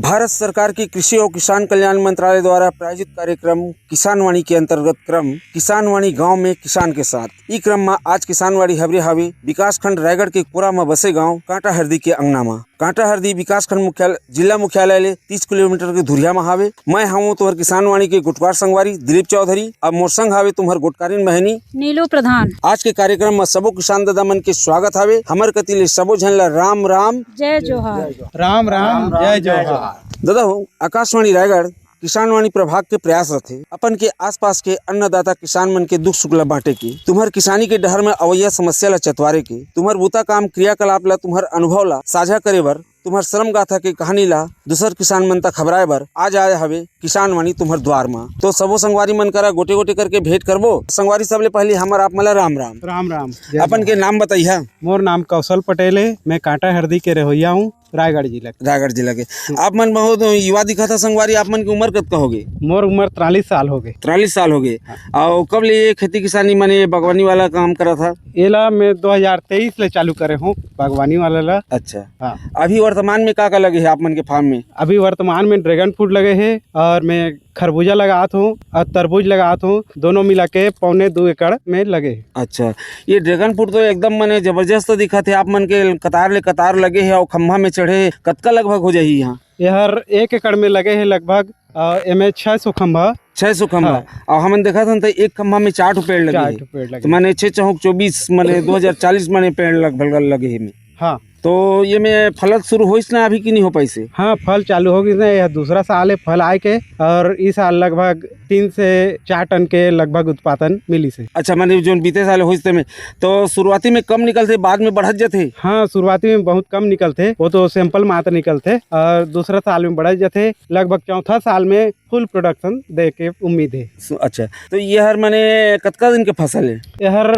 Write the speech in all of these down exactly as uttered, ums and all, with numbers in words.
भारत सरकार के कृषि और किसान कल्याण मंत्रालय द्वारा प्रायोजित कार्यक्रम किसानवाणी के अंतर्गत क्रम किसानवाणी गांव में किसान के साथ। ई क्रम में आज किसानवाणी हबरे हावे विकासखंड रायगढ़ के कोरा में बसे गांव कांटा हरदी के अंगना में। कांटा हरदी विकासखंड मुख्यालय, जिला मुख्यालय ले तीस किलोमीटर के धुरिया में हावे। मैं हूं तुम्हार किसानवाणी के गोठवार संगवारी दिलीप चौधरी। अब मोर संग हावे तुम्हार गोठकारिन बहनी नीलू प्रधान। आज के कार्यक्रम में सबो किसान दादा मन के स्वागत हावे। हमर कति ले सबो झन ला राम राम। जय जोहार। राम राम, जय जोहार। दादा हो, आकाशवाणी रायगढ़ किसानवाणी प्रभाग के प्रयास रथे अपन के आसपास के अन्नदाता किसान मन के दुख सुख ला बांटे के, तुम्हर किसानी के डहर में अवैया समस्या ला चतवारे के, तुम्हर बूता काम क्रियाकलाप ला, तुम्हर अनुभव ला साझा करे बर, तुम्हर श्रम गाथा के कहानी ला दूसर किसान मन तक खबराए बर आज आए हवे किसानवाणी तुम्हर द्वार मा। तो सबो संगवारी मन करा गोटे गोटे करके भेंट करबो। संगवारी, सबले पहले हमर आप मन ला राम राम। राम राम, जय अपन के जोहार। नाम बताइहा। मोर नाम कौशल पटेल है, मैं कांटा हरदी के रहोइया हूँ, रायगढ़ जिला के। रायगढ़ जिला के। हम्म। आप मन बहुत युवा दिखत हा संगवारी, आप मन के उम्र कतका होगे? मोर उम्र तिरालीस साल होगे। तिरालीस साल होगे। हाँ। अउ कब ले ये खेती किसानी माने बागवानी वाला काम करत हा? एला मैं दो हज़ार तेईस ले चालू करे हूँ बागवानी वाला ला। अच्छा। हाँ। अभी वर्तमान में का का लगे है आप मन के फार्म में? अभी वर्तमान में ड्रैगन फ्रूट लगे है और मैं खरबूजा लगात हूँ और तरबूज लगात हूँ, दोनों मिला के पौने दो एकड़ में लगे है। अच्छा, ये ड्रैगन फ्रूट तो एकदम मने जबरदस्त दिखत है, आप मन के कतार ले कतार लगे है और खंभा में चढ़े, कतका लगभग हो जाही यहाँ? ये हर एक एकड़ में लगे है लगभग, अ, एमे छह सौ खंभा। छह सौ खंभा। हाँ। और हमन देखत हन त एक खंभा में चार ठो पेड़ लगे चार है। ठो पेड़ लगे। तो माने छह चौक चौबीस, माने दो हज़ार चालीस माने पेड़ लगभग लगे है में। हाँ। तो ये में फलत शुरू होइस ना अभी कि नहीं हो पाइस हे? हाँ, फल चालू हो गइस ना, यह दूसरा साल है फल आए के, और इस साल लगभग तीन से चार टन के लगभग उत्पादन मिलिस हे। अच्छा, माने जोन बीते साल होइस ते में, तो शुरुआती में कम निकलथे, बाद में बढ़त जथे? हाँ, शुरुआती में बहुत कम निकलथे, वो तो सैंपल मात्र निकलथे, और दूसरा साल में बढ़त जथे, लगभग चौथा साल में फुल प्रोडक्शन दे के उम्मीद है। सु-, अच्छा, तो ये हर माने कतका दिन के फसल है? ये हर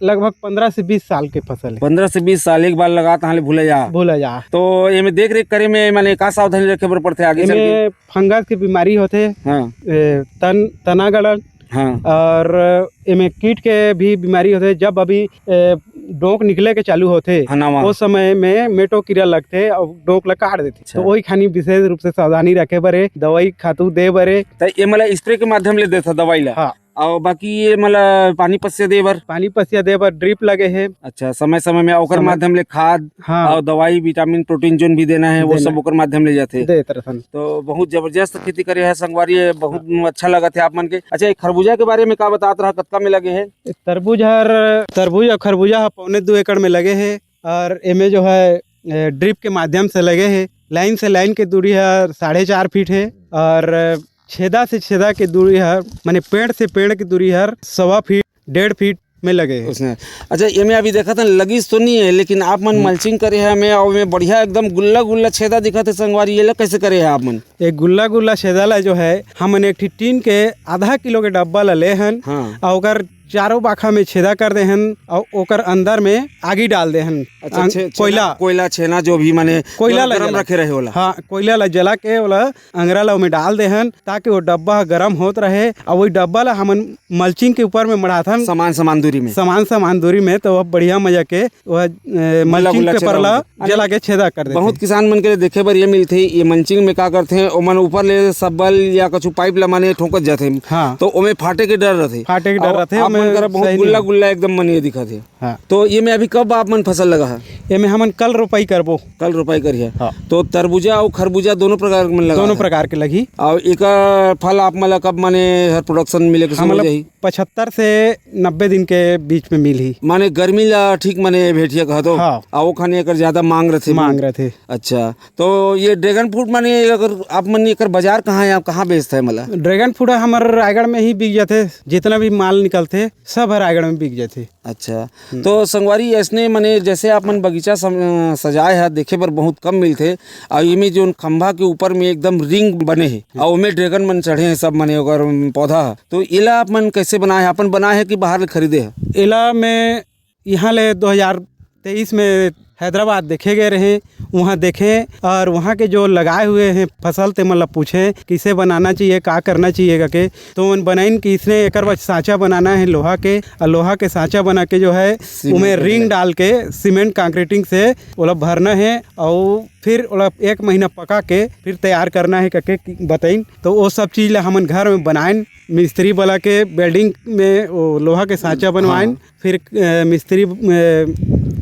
लगभग पन्द्रह से बीस साल के फसल है। पन्द्रह से बीस साल एक बार लगा, तहाँ ले भूला जा। भूला जा। तो एमे देख रेख करे में माने का सावधानी रखे बर पड़थे आगे चल के? एमे फंगस के बीमारी होथे। हाँ। ए, तन, तना गड़न। हाँ। और एमे कीट के भी बीमारी होथे। जब अभी, ए, डोंक निकले के चालू होथे, हाँ, नवा। उस समय में मेटो कीरा लगथे और डोंक ला काट देथे। अच्छा। तो वही खानी विशेष रूप से सावधानी रखे बर हे, दवाई खातू दे बर हे। त ये मला स्प्रे के माध्यम ले देथा दवाई ला? हाँ। और बाकी ये मला पानी पसिया दे बर? पानी पसिया दे बर ड्रिप लगे हे। अच्छा, समय समय में ओकर हाँ। माध्यम ले खाद हाँ। और दवाई, विटामिन, प्रोटीन जोन भी देना है, वो देना। सब ओकर माध्यम ले जाथे। दे तरसन। तो बहुत जबरदस्त खेती करे है संगवारी, ये बहुत अच्छा लगत है आप मन के। अच्छा, ये खरबूजा के बारे में का बतात रहा, कतका में लगे है? तरबूज हर, तरबूज और खरबूजा ह पौने दो एकड़ में लगे हे और एमे जो है, ए, ड्रिप के माध्यम से लगे हे। लाइन से लाइन के दूरी हर साढ़े चार फीट हे और छेदा से छेदा के दूरी हर, माने पेड़ से पेड़ के दूरी हर सवा फीट, डेढ़ फीट में लगे हे। उसने, अच्छा, एमे अभी देखत हन, लगिस तो नहीं है, लेकिन आप मन हम्म। मल्चिंग करे हे एमे, और एमे बढ़िया एकदम गुल्ला गुल्ला छेदा दिखत हे संगवारी, ये ला कैसे करे हे आप मन? ये गुल्ला गुल्ला छेदा ला जो है, हमन एक ठी टीन के आधा किलो के डब्बा ला ले हन, हाँ। और ओकर चारों बाखा में छेदा कर दे हन और ओकर अंदर में आगी डाल दे हन। अच्छा, अंग-, छे-, कोयला। छेना, कोयला, छेना जो भी माने कोयला जो ला गरम जला। रखे रहे होला। हाँ, कोयला ला जला के ओला अंगरा ला ओमे डाल दे हन, ताकि वो डब्बा गरम होत रहे और वही डब्बा ला हमन मल्चिंग के ऊपर में मढ़ाथन। समान, समान दूरी में। समान, समान दूरी में, तो अब बढ़िया मजा के वह, ए, गुल्ला, मल्चिंग गुल्ला पेपर छेदा ला होथे। जला के छेदा कर देथे। बहुत किसान मन के लिए देखे बर ये मिलथे, ये मल्चिंग में का करथे, ओमन ऊपर ले सब्बल या कछु पाइप ला माने ठोकत जाथे। हाँ। तो ओमे फाटे के डर रथे। फाटे के डर और रथे, आप ओमे मन करा बहुत सही गुल्ला नहीं। गुल्ला एकदम मन ये दिखत हे। हाँ। तो ये में अभी कब आप मन फसल लगा है? ये में हमन कल रोपाई करबो। कल रोपाई करिए। हाँ। तो तरबूजा और खरबूजा दोनों प्रकार के मन लगा दोनों है? प्रकार के लगी। और एकर फल आप मन ला कब माने हर प्रोडक्शन मिले के शुरू हो हमला जाही? पचहत्तर से नब्बे दिन के बीच में मिलही। माने गर्मी ला ठीक माने भेंटिया कहा तो? हाँ। आ ओखने एकर ज्यादा मांग रथे। मांग रथे। अच्छा, तो ये ड्रैगन फ्रूट माने अगर आप मन एकर बाजार कहाँ है, आप कहाँ बेचता है मला? ड्रैगन फ्रूट हमर रायगढ़ में ही बिक जाथे, जितना भी माल निकलथे सब ह रायगढ़ में बिक जाथे। अच्छा, हम्म। तो संगवारी, ऐसने माने जैसे आप मन बगीचा सम-, सजाए है, देखे बर बहुत कम मिलथे, और इमे जोन खंभा के ऊपर में एकदम रिंग बने हे, हम्म। और ओमे ड्रैगन मन चढ़े हैं सब माने ओकर पौधा, तो एला आप मन कैसे बनाए हैं? अपन बनाए हैं कि बाहर ले खरीदे हैं? एला मैं यहाँ ले दो हज़ार तेईस में हैदराबाद देखे गए रहे, वहाँ देखे और वहाँ के जो लगाए हुए हैं फसल, ते मन ला पूछे, किसे बनाना चाहिए, का करना चाहिए करके। तो उन बनाइन कि इसने एकर बर सांचा बनाना है लोहा के, और लोहा के सांचा बना के जो है, सीमेंट उमें रिंग डाल के, सीमेंट कंक्रीटिंग से ओला भरना है, और फिर ओला एक महीना पका के फिर तैयार करना है करके बताइन। तो वो सब चीज़ ला हमन घर में बनाएन, मिस्त्री वाला के वेल्डिंग में वो लोहा के सांचा बनवाएन, हाँ। फिर, अ, मिस्त्री, अ,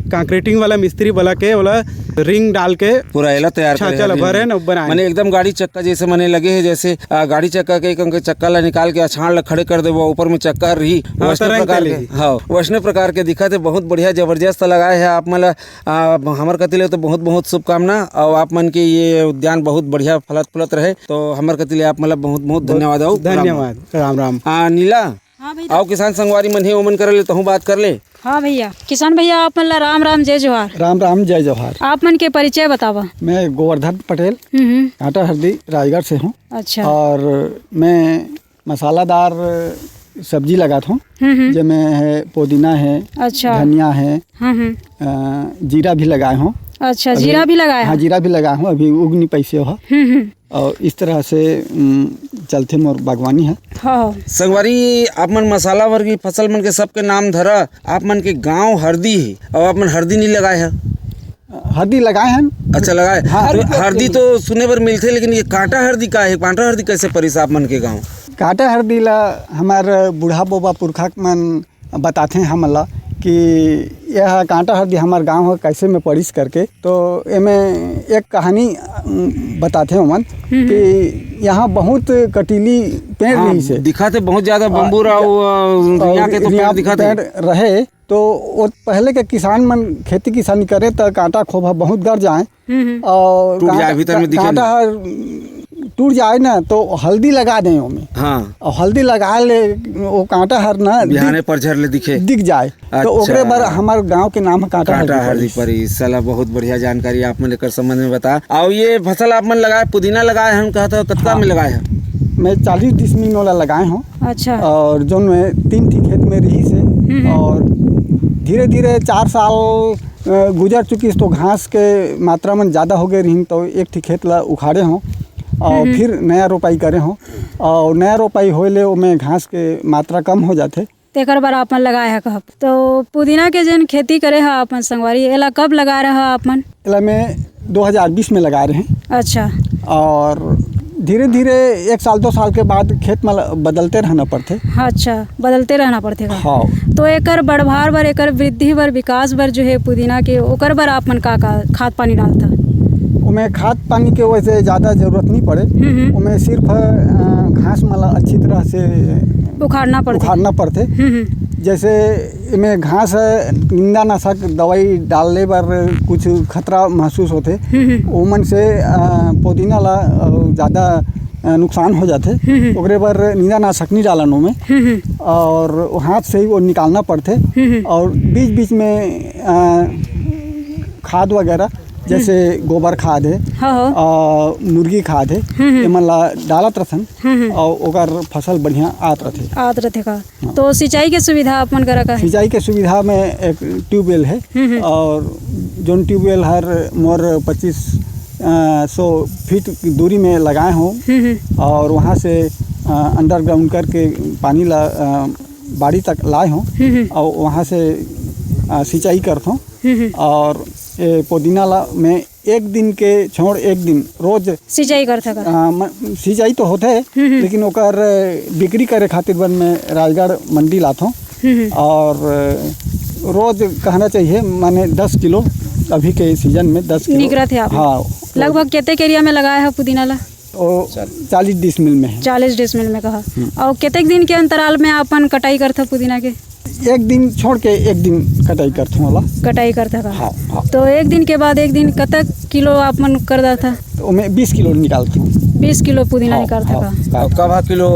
कंक्रीटिंग वाला मिस्त्री वाला के, ओला रिंग डाल के पूरा एला तैयार करे सांचा ला हवे। भरे न बनाए। माने एकदम गाड़ी चक्का जैसे माने लगे है, जैसे, अ, गाड़ी चक्का के, के चक्का ला निकाल के अछाड़ ला खड़े कर देबो, ऊपर में चक्का रही, हाँ, वैसने तरंग प्रकार चलेगी। के, हाँ, वैसने प्रकार के दिखत है। बहुत बढ़िया, जबरदस्त लगाए है आप मन ला। अ, हमर कति ले तो बहुत, बहुत शुभकामना, और आप मन के ये उद्यान बहुत बढ़िया फलत फुलत रहे। तो हमर कति ले आप मन ला बहुत, बहुत बहुत धन्यवाद, और राम राम। धन्यवाद, राम राम। अ, नीला, हाँ भैया। अउ किसान संगवारी मन हे, ओमन करा ले तहूँ बात कर ले। हाँ भैया, किसान भैया, आप मन ला राम राम, जय जोहार। राम राम, जय जोहार। आप मन के परिचय बतावा। मैं गोवर्धन पटेल, हम्म, हम्म। कांटा हरदी, रायगढ़ से हूँ। अच्छा। और मैं मसालादार सब्जी लगात हूँ, हम्म, हम्म। जेमे है पुदीना है, अच्छा। धनिया है, हम्म, हम्म। अ, जीरा भी लगाए हूँ। अच्छा, अभी जीरा भी लगाए हाँ, हैं? जीरा भी लगाए हूँ, अभी उग नहीं पैसे हो। हम्म, हम्म। और इस तरह से, उम, चलथे मोर बागवानी है। हाँ। संगवारी, आप मन मसाला वर्गीय फसल मन के सबके नाम धरा, आप मन के गांव हरदी हे, और आप मन हरदी नहीं लगाए हैं? हरदी लगाए हैं। अच्छा, लगाए। हाँ। तो हरदी तो सुने बर मिलथे, लेकिन ये कांटा हरदी का है? कांटा हरदी कैसे परिस आप मन के गांव? कांटा हरदी ला हमार बूढ़ा बोबा पुरखा मन बताथे हमन ला कि यह कांटा हरदी हमार गांव ह कैसे में पड़िस करके। तो एमे एक कहानी, उम, बताथे ओमन हम्म। कि यहाँ बहुत कटीली पेड़ हाँ, रहिस हे। दिखत हे बहुत ज्यादा आ, बम्बूरा अउ, अ, अउ रिया के तो पेड़ रिया दिखत हे। पेड़ रहे, तो वो पहले के किसान मन खेती किसानी करे त कांटा खोबा बहुत गड़ जाए। हम्म, हम्म। और टूट कांटा, जाए, भीतर में दिखे कांटा नहीं। हर टूट जाए ना, तो हल्दी लगा दें ओमे। हाँ। और हल्दी लगा ले, वो कांटा हर ना बिहाने दिख, परझर ले दिखे। दिख जाए। तो अच्छा। ओकरे बर हमार गांव के नाम है कांटा कांटा हरदी हरदी परिस। परिस। चला, बहुत बढ़िया जानकारी आप मन एकर संबंध में बता। और ये फसल आप मन लगाए, पुदीना लगाए हैं, कहा था, कतका हाँ। में लगाए हैं? मैं चालीस डिसमिल वाला लगाए हूँ। अच्छा। और जोन में तीन ठी खेत में रहिस हे, हम्म, हम्म। और धीरे-धीरे चार साल, अ, गुजर चुकिस, तो घास के मात्रा मन ज़्यादा हो गए रहिन, तो एक ठी खेत ला उखाड़े हों और हम्म, हम्म। फिर नया रोपाई करे हों, और नया रोपाई होए ले ओमे घास के मात्रा कम हो जाथे। तेकर बर आप मन लगाए ह कहब। तो पुदीना के जेन खेती करे ह आप मन संगवारी, एला कब लगाए रहा आप मन? एला मैं दो हज़ार बीस में लगाए रहे। अच्छा। और धीरे-धीरे एक साल, दो साल के बाद खेत में ल-, बदलते रहना पड़थे। अच्छा, बदलते रहना पड़थे का? हाँ। तो एकर बढ़वार बर, एकर वृद्धि बर, विकास बर जो है पुदीना के, ओकर बर आप मन का, का खाद पानी डालथा? ओमे खाद पानी के वैसे ज़्यादा जरूरत नहीं पड़े। हम्म, हम्म। ओमे सिर्फ, अ, घास मन ला अच्छी तरह से उखाड़ना पड़थे। उखाड़ना पड़थे। हम्म, हम्म। जैसे एमे घास है, निंदानाशक दवाई डालने बर कुछ खतरा महसूस होथे, हम्म, हम्म। ओमन से, अ, पुदीना ला, अ, ज़्यादा, अ, नुकसान हो जाथे। हम्म, हम्म। ओकरे बर निंदानाशक नहीं डालन ओमे। हम्म, हम्म। और हाथ से ही वो निकालना पड़थे। हम्म, हम्म। और बीच-बीच में, अ, खाद वगैरह, जैसे हम्म। गोबर खाद है, हाँ, हाँ। अ, मुर्गी खाद है, हम्म, हम्म। एमन ला डालत रथन हम्म, हम्म। और ओकर फसल बढ़िया आत रथे। आत रथे का? हाँ। तो सिंचाई के सुविधा आप मन करा का है? सिंचाई के सुविधा में एक ट्यूबवेल है हम्म, हम्म। और जोन ट्यूबवेल हर मोर पच्चीस, अ, सौ फीट की दूरी में लगाए हों हम्म, हम्म। और वहाँ से, अ, अंडरग्राउंड करके पानी ला, अ, बाड़ी तक लाए हों हम्म, हम्म। और वहाँ से, अ, सिंचाई करत हों। हम्म, हम्म। और ये पुदीना ला मैं एक दिन के छोड़ एक दिन रोज सिंचाई करथे का? अ, म-, सिंचाई तो होथे, हम्म, हम्म। लेकिन ओकर बिक्री करे खातिर बर मैं राजगढ़ मंडी लाथों। हम्म, हम्म। और रोज कहना चाहिए, माने दस किलो, अभी के सीजन में दस किलो। निकरत हे आप? हाँ। लगभग कतेक एरिया में लगाए हो पुदीना ला? ओ, चालीस डिसमिल में है। चालीस डिसमिल में कहा। हम्म। और कतेक दिन के अंतराल में अपन कटाई करथे पुदीना के? एक दिन छोड़ के एक दिन कटाई करथों ओला। कटाई करथे का? हाँ, हाँ। तो एक दिन के बाद एक दिन कतक किलो आप मन कर देथा? तो ओमे बीस किलो निकालथों। बीस किलो पुदीना हाँ, निकालथे हाँ, का? हाँ। और कब किलो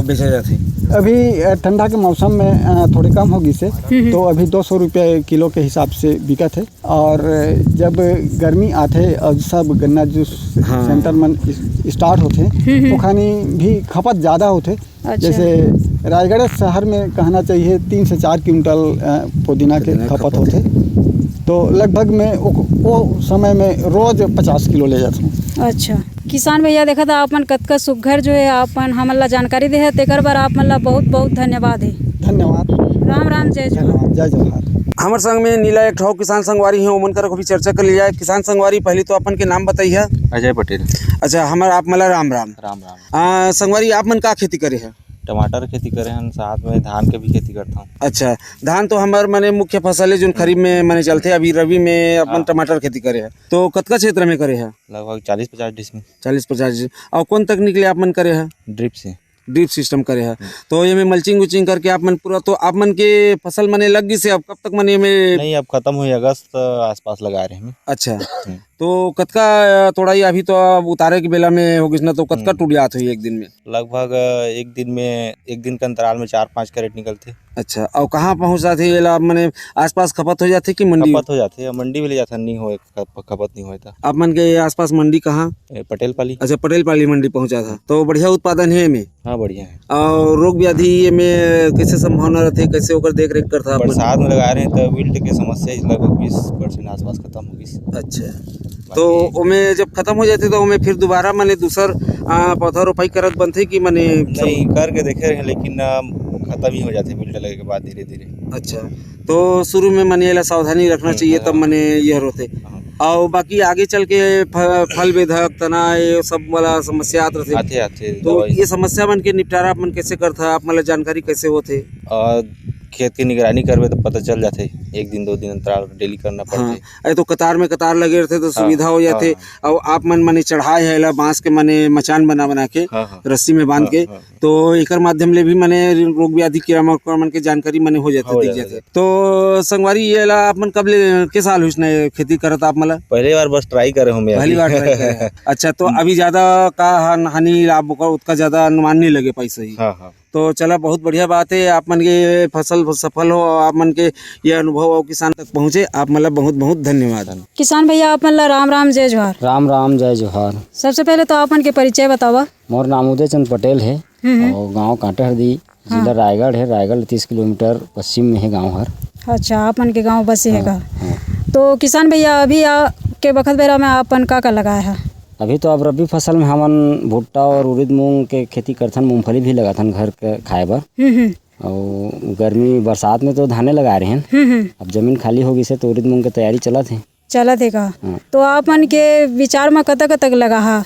बेचा जाथे? अभी, अ, ठंडा के मौसम में, अ, थोड़े कम हो गिस हे, हम्म, हम्म। तो अभी दो सौ रुपये किलो के हिसाब से बिकत हे। और जब गर्मी आथे और सब गन्ना जूस हाँ। सेंटर मन इस-, स्टार्ट होथे, हम्म, हम्म। ओखानी भी खपत ज़्यादा होथे। अच्छा। जैसे रायगढ़ शहर में कहना चाहिए तीन से चार क्विंटल, अ, पुदीना के पुदीना खपत खपत होथे। होथे। तो लगभग मैं ओ, ओ समय में रोज पचास किलो ले जाता हूँ। अच्छा, किसान भैया, देखा था आपन कतका सुग्घर जो है आपन हमन ला जानकारी दे है, तेकर बर आप मन ला बहुत बहुत धन्यवाद है। धन्यवाद। राम राम, जय जोहार। धन्यवाद, जय जोहार। हमर संग में नीला एक ठो किसान संगवारी है, ओमन करा भी चर्चा कर लिया जाए। किसान संगवारी, पहले तो अपन के नाम बताइए। अजय पटेल। अच्छा, हमर आप मन ला राम राम। राम राम। आ, संगवारी, आप मन का खेती करे है? टमाटर खेती करे हन, साथ में धान के भी खेती करता हूँ। अच्छा, धान तो हमर मने मुख्य फसल है, जोन खरीफ में मने चलथे। अभी रबी में अपन हाँ। टमाटर खेती करे है, तो कतका क्षेत्र में करे है? लगभग चालीस पचास डिसमिल। चालीस पचास डिसमिल। और कौन तकनीक ले आप मन करे है? ड्रिप से। ड्रिप सिस्टम करे है। हम्म। तो ये में मल्चिंग उल्चिंग करके आप मन पूरा, तो आप मन के फसल मने लग गई से, अब कब तक मने में? नहीं, अब खत्म हुई, अगस्त आसपास लगा रहे हैं। अच्छा। हम्म। तो कतका, अ, तोड़ाई अभी तो अब उतारे के बेला में होगिस ना, तो कतका हम्म। टूट जात होही एक दिन में? लगभग, अ, एक दिन में, एक दिन के अंतराल में चार पाँच कैरेट निकलथे। अच्छा, अउ कहाँ पहुँच जाथे एला, मने आसपास खपत हो जाथे कि मंडी? खपत हो जाथे, मंडी भी ले जाथन, नहीं होय, खप-, खपत नहीं होय त। आप मन के आसपास मंडी कहाँ? ए, पटेल पाली। अच्छा, पटेल पाली मंडी पहुँचा था, तो बढ़िया उत्पादन है एमे? हाँ, बढ़िया है। और रोग व्याधि एमे कैसे संभावना रहथे, कैसे ओकर देख रेख करथा आप मन? बरसात में लगा रहे हैं तो विल्ट के समस्या इस लगभग बीस परसेंट आसपास खत्म हो गई। अच्छा, बाकी तो ओमे जब खत्म हो जाथे तो ओमे फिर दोबारा मने दूसर, आ, पौधा रोपाई करत बनथे कि मने सब? नहीं, करके देखे रहे, लेकिन, आ, खत्म ही हो जाथे विल्ट लगे के बाद धीरे धीरे। अच्छा, तो शुरू में मने एला सावधानी रखना हम्म, चाहिए, हाँ, तब हाँ। मने ये होथे। हाँ। और बाकी आगे चल के फ-, फल बेधक, तना, ये सब वाला समस्या आत रथे। आथे, आथे, तो दवाई। ये समस्या मन के निपटारा आप मन कैसे करथा, आप मन ला जानकारी कैसे होथे? और खेत के निगरानी करबे तो पता चल जाथे, एक दिन दो दिन अंतराल डेली करना पड़थे। हाँ, अरे तो कतार में कतार लगे रथे तो हाँ, सुविधा हो जाथे। हाँ। और आप मन मने चढ़ाए है एला बांस के मने मचान बना बना के, हाँ, हाँ। रस्सी में बांध हाँ, के, हाँ। तो एकर माध्यम ले भी मने रोग व्याधि कीड़ा मकोड़ा मन के जानकारी मने हो जाथे, हो दिख जाथे, जाथे। हो जाथे। तो संगवारी, ये ला आप मन कब ले, के साल होइस ने खेती करत आप मन ला? पहली बार बस ट्राई करे हूँ मैं पहली अभी। बार ट्राई करे हैं। अच्छा, तो हम्म। अभी ज्यादा का हान-, हानि आप ओकर उतना ज्यादा अनुमान नहीं लगे पाइस ही। हाँ, हाँ। तो चला, बहुत बढ़िया बात है, आप मन के फसल सफल हो, आप मन के ये अनुभव और किसान तक पहुँचे, आप मन ला बहुत बहुत धन्यवाद। किसान भैया, आप मन ला राम राम, जय जोहार। राम राम, जय जोहार। सबसे पहले तो आप मन के परिचय बतावा। मोर नाम उदय चंद पटेल है हम्म, हम्म। और गांव कांटेहरदी, हाँ। जिला रायगढ़ है। रायगढ़ तीस किलोमीटर पश्चिम में है गांव हर। अच्छा, आप मन के गांव बसे है हाँ, का? हाँ। तो किसान भैया, अभी आ, के बखत बेरा में आपन का का लगाए है? अभी तो अब रबी फसल में हमन भुट्टा और उड़ीद मूंग के खेती करथन, मूंगफली भी लगाथन घर के खाए बर। हम्म, हम्म। और गर्मी बरसात में तो धाने लगा रहे हैं। हम्म, हम्म। अब जमीन खाली हो गई से तो उड़ीद मूंग के तैयारी चलत है। चलत हे का? हाँ। तो आप मन के विचार म कतक कतक लगाहा?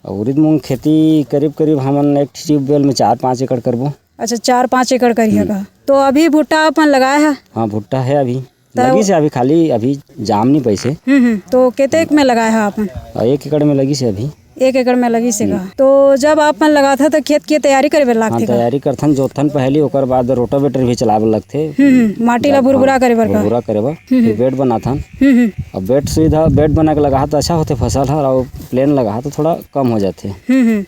उरीद मूंग खेती करीब करीब हमन एक ट्यूबवेल में चार पाँच एकड़ करबो। अच्छा, चार पाँच एकड़ करिहा हम्म। का? तो अभी भुट्टा अपन लगाए हा? हाँ, भुट्टा है अभी। त लगिस हे अभी, खाली अभी जाम नहीं पाइस हे। हम्म, हम्म। तो केतेक में लगाए हा अपन? और एक एकड़ में लगिस हे अभी। एक एकड़ में लगिस हे का? हम्म। तो जब आप मन लगाथा, तो खेत के तैयारी करे बर हाँ, लागथे का? तैयारी करथन, जोतथन पहली, ओकर बाद रोटावेटर भी चलाए बर लगथे। हम्म, हम्म, माटी ला हाँ, भुरभुरा करे बर का? भुरभुरा करे बर। हम्म, फिर हम्म। बेड बनाथन। हम्म, हम्म। अब बेड सुविधा, बेड बना के लगाहा, तो अच्छा होथे फसल हर, और प्लेन लगाहा, तो थोड़ा कम हो जाथे। हम्म, हम्म।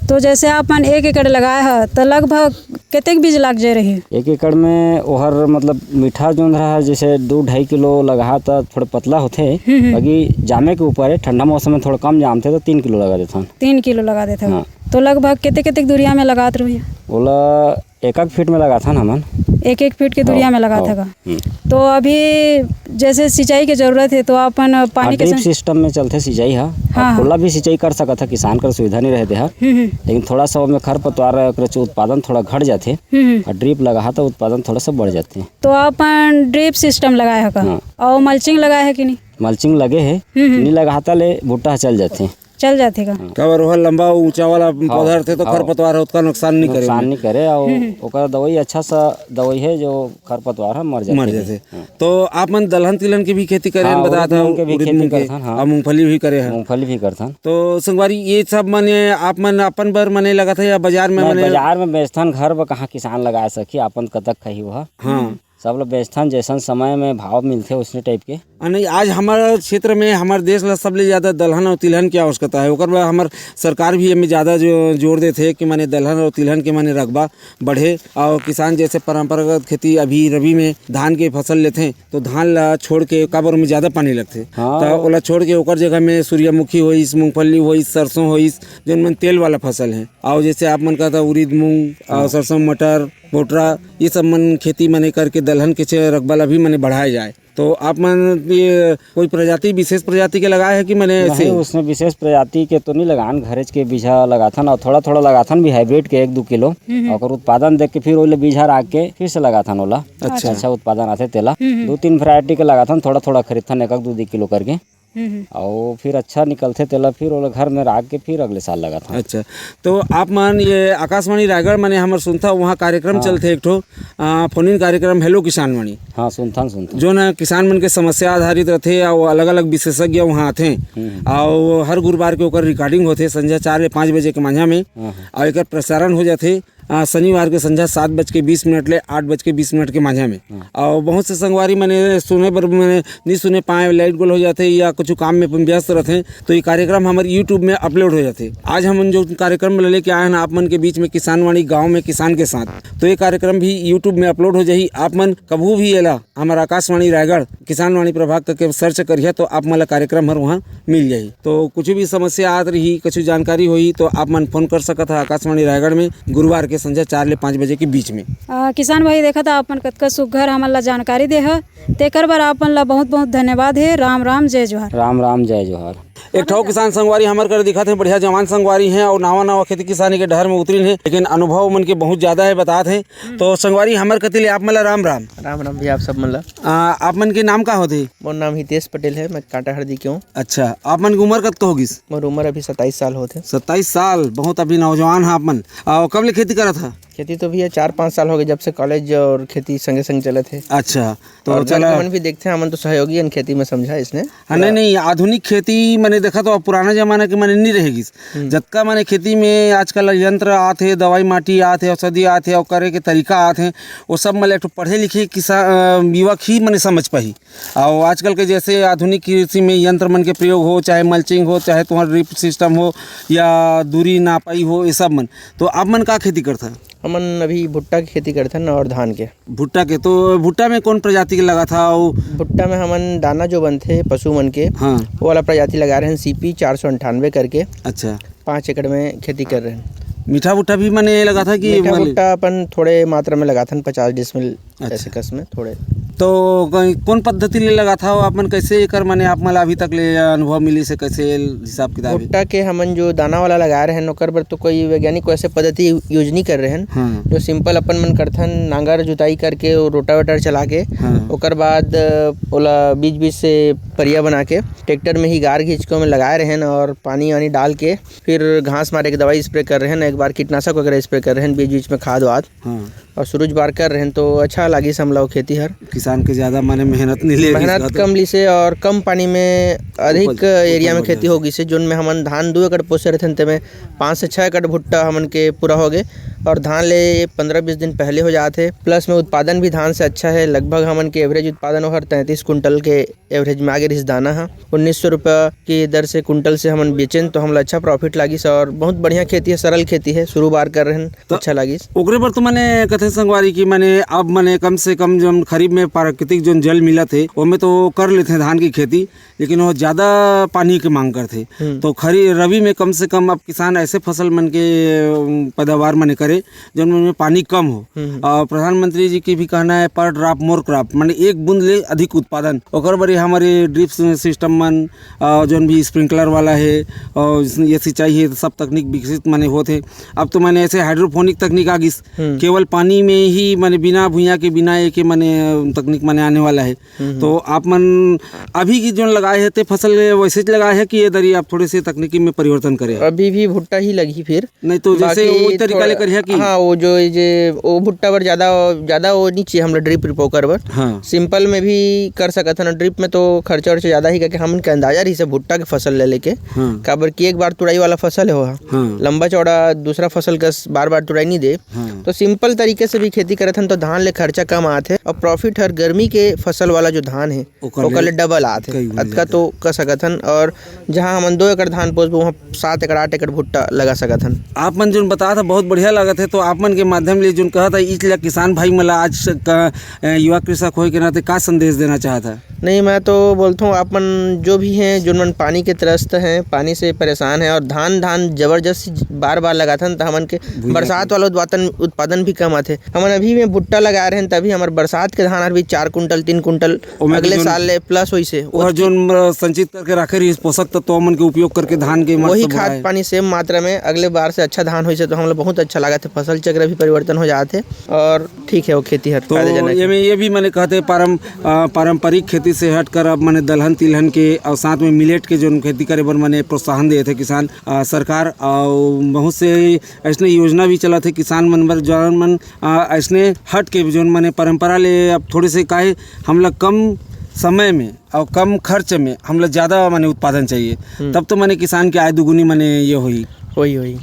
तो जैसे आप मन एक एकड़ लगाए हा, तो लगभग कतेक बीज लाग जाए रही? एक एकड़ में ओहर मतलब मीठा जोन रहा, जैसे दू ढाई किलो लगाहा त थोड़ा पतला होथे, हम्म, हम्म। बाकी जामे के ऊपर है, ठंडा मौसम में थोड़ा कम जामथे तो तीन किलो लगा देथन। तीन किलो लगा देथन। हाँ। तो लगभग कतेक कतेक दूरिया में लगात रही? ओला एक एक फीट में लगाथन हमन। एक एक फीट के दूरिया हाँ, में लगात हाँ। हगा। हम्म। तो अभी जैसे सिंचाई के जरूरत है तो अपन पानी हाँ, के ड्रिप सं- सिस्टम में चलथे सिंचाई हा। हाँ, हाँ। खुला भी सिंचाई कर सकत है, किसान कर सुविधा नहीं रहते हा। हम्म, हम्म। लेकिन थोड़ा सा ओमे खरपतवार कर उत्पादन थोड़ा घट जाथे। हम्म, हम्म। और ड्रिप लगाहा तो उत्पादन थोड़ा सा बढ़ जाथे। तो अपन ड्रिप सिस्टम लगाए हा का? हाँ। और मल्चिंग लगाए हा कि नहीं? मल्चिंग लगे है, हम्म, हम्म। नहीं लगाहा त ले भुट्टा चल जाथे। चल जाथे का? हाँ। काबर ओहर लंबा ऊंचा वाला हाँ, पौधा रहथे तो हाँ। खरपतवार ओतका नुकसान नहीं करे नुकसान ओमे। नहीं करे और हम्म, हम्म। ओकर दवाई अच्छा सा दवाई है जो खरपतवार है मर जाथे। मर जाथे। हाँ। तो आप मन दलहन तिलहन के भी खेती करे हाँ, हन, बतात उरीद मूंग हव, के भी उरीद खेती मूंग के, करथन, हाँ। और मूंगफली भी करे हन। मूंगफली भी करथन। तो संगवारी, ये सब मने आप मन अपन बर मने लगाथा या बाजार में नहीं, मने? बाजार में बेचथन, घर बर कहाँ किसान लगा सकी, अपन कतक खाही वह। हाँ। सब ल बेचथन, जैसन समय में भाव मिलथे, उसने टाइप के। आ, नहीं, आज हमर क्षेत्र में, हमर देश ला सबले ज्यादा दलहन और तिलहन के आवश्यकता है, ओकर बर हमर सरकार भी एमे ज्यादा जो जोर देथे कि मने दलहन और तिलहन के मने रकबा बढ़े और किसान जैसे परंपरागत खेती अभी रबी में धान के फसल लेथे, तो धान ला छोड़ के काबर में ज्यादा पानी लगथे, हाँ। तो ओला छोड़ के ओकर जगह में सूर्यमुखी होइस, मूंगफली होइस, सरसों होइस, जोन मन तेल वाला फसल है, और जैसे आप मन कहता उरीद, मूंग और हाँ। सरसों, मटर, पोटरा, ये सब मन खेती मने करके दलहन के छे रकबा ला भी मने बढ़ाए जाए। तो आप मन ये कोई प्रजाति, विशेष प्रजाति के लगाए हे कि मने ऐसे? नहीं, उसने विशेष प्रजाति के तो नहीं लगान, घरेच के बीजा लगाथन और थोड़ा-थोड़ा लगाथन भी हाइब्रिड के एक दो किलो। हम्म। ओकर उत्पादन देख के फिर ओले बीजा राख के फिर से लगाथन ओला। अच्छा। अच्छा उत्पादन आथे तेला। हम्म। दो तीन वैरायटी के लगाथन, थोड़ा-थोड़ा खरीदथन एक एक दो दो किलो करके। हम्म। और फिर अच्छा निकलथे तेला फिर ओला घर में राख के फिर अगले साल लगाथन। अच्छा, तो आप मन ये आकाशवाणी रायगढ़ मने हमर सुनथा वहाँ कार्यक्रम हाँ। चलथे एक ठो, आ, फोन इन कार्यक्रम हेलो किसान वाणी। हाँ, सुनथन, सुनथन। जो ना किसान मन के समस्या आधारित रथे, अउ अलग-अलग विशेषज्ञ वहाँ आथे, हम्म। अउ हर गुरुवार के ओकर रिकॉर्डिंग होथे संझा चार ले पाँच बजे के माझा में, हाँ, हाँ। अउ एकर प्रसारण हो जाथे, आ, शनिवार के संझा सात बज के बीस मिनट ले आठ बज के बीस मिनट के माझा में। हाँ। अउ बहुत से संगवारी मने सुने बर मने नहीं सुने पाए, लाइट गोल हो जाथे या कुछ काम में अपन व्यस्त रथे, तो ये कार्यक्रम हमर YouTube में अपलोड हो जाथे। आज हमन जो कार्यक्रम ले लेके आए हैं आप मन के बीच में, किसान वाणी गाँव में किसान के साथ, तो ये कार्यक्रम भी YouTube में अपलोड हो जाही। आप मन कभू भी एला हमर आकाशवाणी रायगढ़ किसान वाणी प्रभाग करके सर्च करिहा, तो आप मन ला कार्यक्रम हर वहाँ मिल जाही। तो कुछ भी समस्या आत रही, कुछ जानकारी होही, तो आप मन फोन कर सकत हा आकाशवाणी रायगढ़ में गुरुवार के संझा चार ले पाँच बजे के बीच में। आ, किसान भाई, देखत हा आप मन कतका सुग्घर हमन ला जानकारी दे हा, तेकर बर आप मन ला बहुत बहुत धन्यवाद हे। राम राम, जय जोहार। राम राम, जय जोहार। एक ठो किसान संगवारी हमर कर दिखत हे, बढ़िया जवान संगवारी हे अउ नावा नावा खेती किसानी के डहर में उतरिन हे, लेकिन अनुभव मन के बहुत ज्यादा हे, बतात हे। तो संगवारी हमर कति ले आप मन ला राम राम। राम राम भैया, आप सब मन ला। आ, आप मन के नाम का होथे? मोर नाम हितेश पटेल हे, मैं कांटाहरदी के हूँ। अच्छा, आप मन के उमर कतका होगिस? मोर उमर अभी सत्ताईस साल होथे। सत्ताईस साल, बहुत अभी नौजवान हा आप मन। आ, कब ले खेती करत हा? खेती तो भैया चार पाँच साल हो गए, जब से कॉलेज और खेती संगे संग चलत हे। अच्छा, तो और घर चला के मन भी देखथे, हमन तो सहयोगी हन खेती में, समझा इसने। हाँ, नहीं, नहीं, आधुनिक खेती मने देखा तो अब पुराना जमाना के मने नहीं रहेगी। हम्म। जतका मने खेती में आजकल यंत्र आत हे, दवाई माटी आत हे, औषधि आत हे, और करे के तरीका आत हे, वो सब मने एक ठो पढ़े लिखे किसान, अ, युवक ही मने समझ पाही। और आजकल के जैसे आधुनिक कृषि में यंत्र मन के प्रयोग हो, चाहे मल्चिंग हो, चाहे तुम्हारा ड्रिप सिस्टम हो, या दूरी नापाई हो, ये सब मन। तो आप मन का खेती करथा? हमन अभी भुट्टा के खेती करथन और धान के। भुट्टा के, तो भुट्टा में कौन प्रजाति के लगाथा? अउ भुट्टा में हमन दाना जो बनथे पशु मन के, हाँ। वो वाला प्रजाति लगा रहे हैं, सीपी चार सौ अंठानवे करके। अच्छा। पाँच एकड़ में खेती कर रहे हैं। मीठा भुट्टा भी मने लगाथा कि मीठा भुट्टा अपन थोड़े मात्रा में लगाथन, पचास डिसमिल अच्छा। ऐसे कस में थोड़े। तो क-, कौन पद्धति ले लगाथा हो आप मन? कैसे एकर मने आप मन ला अभी तक ले अनुभव मिलिस हे, कैसे हिसाब किताब हे? भुट्टा के हमन जो दाना वाला लगा रहे हैं, ओकर बर तो कोई वैज्ञानिक वैसे पद्धति यूज नहीं कर रहे हैं। हाँ। जो सिंपल अपन मन करथन, नांगर जुताई करके, वो रोटावेटर चला के, हाँ। ओकर बाद, अ, ओला बीच बीच से परिया बना के ट्रैक्टर में ही गार खींच के ओमे लगाए रहे हैं और पानी वानी डाल के फिर घास मारे के दवाई स्प्रे कर रहे हैं, एक बार कीटनाशक वगैरह स्प्रे कर रहे हैं, बीच बीच में खाद वाद। हाँ। और सुरुज बार कर रहे हैं, तो अच्छा लागिस हमला वो खेती हर। किसान के ज्यादा माने मेहनत नहीं ले, मेहनत कम लिसे और कम पानी में अधिक उपज, एरिया में खेती हो गिसे, जोन में हमन धान दो एकड़ पोसे रहथन, तेमे पाँच से छः एकड़ भुट्टा हमन के पूरा हो गए और धान ले पन्द्रह बीस दिन पहले हो जात हे। प्लस में उत्पादन भी धान से अच्छा है, लगभग हमन के एवरेज उत्पादन ओहर तैंतीस कुंटल के एवरेज में आगे रहिस दाना ह। उन्नीस सौ रुपया के दर से कुंटल से हमन बेचेन, तो हमला अच्छा प्रॉफिट लागिस और बहुत बढ़िया खेती है, सरल खेती है, शुरू बार कर रहन, तो अच्छा लागिस। ओकरे बर तो मने कथे संगवारी कि मने अब मने कम से कम जो खरीफ में प्राकृतिक जो जल मिलत हे, ओमे तो कर लेथे धान की खेती, लेकिन वो ज्यादा पानी के मांग करथे। हम्म। तो खरी-, रबी में कम से कम अब किसान ऐसे फसल मन के, अम, पैदावार मने करे, जौन में पानी कम हो। हम्म। और प्रधानमंत्री जी की भी कहना है, "Per drop more crop", माने एक बूंद ले अधिक उत्पादन। ओकर बर ये हमारे ड्रिप सिस्टम मन, और जौन भी स्प्रिंकलर वाला है, और इस-, ये सिंचाई है, सब तकनीक विकसित माने होत है। अब तो माने ऐसे हाइड्रोपोनिक तकनीक आ गिस, हम्म। केवल पानी में ही माने बिना भुइयां के, बिना ये के माने तकनीक माने आने वाला है। हम्म। तो आप मन अभी की जोन लगाए है, ते फसल वैसे ज लगाए है कि ये दरी आप थोड़े से तकनीकी में परिवर्तन करे है? अभी भी भुट्टा ही लगी फिर। नहीं तो जैसे बाकी वो तरीका थोड़ा ले करिहा कि? हाँ, वो जो, ये जे, वो भुट्टा बर ज्यादा, ज्यादा वो नहीं चाहिए हमला ड्रिप रिप ओकर बर। हाँ। सिंपल में भी कर सकत हन, ड्रिप में तो खर्चा वर्चा ज्यादा ही करके हमन के अंदाजा रही से भुट्टा के फसल ले लेके। हाँ। काबर कि एक बार तुड़ाई वाला फसल है वो। हाँ। लंबा चौड़ा दूसरा फसल का बार बार तुड़ाई नहीं दे। हाँ। तो सिंपल तरीके से भी खेती करत हन तो धान ले खर्चा कम आत है और प्रॉफिट हर गर्मी के फसल वाला जो धान है ओकर ओकर ले ले डबल आत है। कई गुना अतका ज्यादा। तो कर सकत हन और जहाँ हमन दो एकड़ धान पोसबो, वहाँ सात एकड़, आठ एकड़ भुट्टा लगा सकत हन। आप मन जोन बतात ह, बहुत बढ़िया लगा। थे तो आप मन के माध्यम ले जोन कहत हे, इच ला किसान भाई मन ला आज स-, क-, अ, युवा कृषक होए के नाते का संदेश देना चाहत हे? नहीं, मैं तो बोलथों, आप मन जो भी हैं, जोन मन पानी के त्रस्त हैं, पानी से परेशान हैं और धान, धान जबरदस्त बार-बार लगाथन, त हमन के भुइयां बरसात के। वाला उत्पादन, उत्पादन भी कम आथे। हमन अभी में भुट्टा लगा रहे हैं, तभी हमर बरसात के धान हर भी चार कुंटल, तीन कुंटल ओमे भी अगले जोन साल ले plus होइसे। ओहर जोन, अ, संचित करके राखे रहिस पोषक तत्व मन के उपयोग करके धान के मस्त वही खाद बढ़ाए। पानी same मात्रा में अगले बार से अच्छा धान होइसे, तो हमला बहुत अच्छा लागत हे। फसल चक्र भी परिवर्तन हो जात हे और ठीक है, वो खेती हर तो फायदेजनक है। ये में ये भी मैंने कहते पारम-, अ, पारंपरिक खेती से हट कर अब मैंने दलहन तिलहन के और साथ में मिलेट के जोन खेती करे बर मैंने प्रोत्साहन देत हे किसान, अ, सरकार, और बहुत से ऐसने योजना भी चलत हे किसान मन बर, जौन मन, अ, ऐसने हट के जोन मैंने परंपरा ले अब थोड़े से काहे हमला कम समय में और कम खर्च में हमला ज़्यादा माने उत्पादन चाहिए, हम्म। तब तो माने किसान के आय दुगुनी माने ये होही। होही, होही।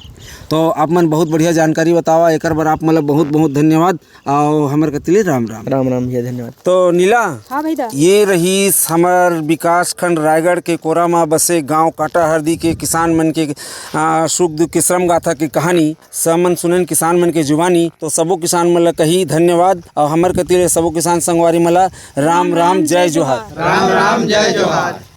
तो आप मन बहुत बढ़िया जानकारी बतावा, एकर बर आप मन ला बहुत बहुत धन्यवाद। अउ हमर कति ले राम राम। राम राम भैया, धन्यवाद। तो नीला, हाँ भैया। ये रहिस हमर विकासखंड रायगढ़ के कोरा म बसे गांव कांटा हरदी के किसान मन के, आ, सुख दुख के श्रम गाथा के कहानी। सब मन सुनेन किसान मन के जुबानी। तो सबो किसान मन ला कही धन्यवाद, अउ हमर कति ले सबो किसान संगवारी मन ला राम राम, जय जोहार। राम राम, जय जोहार।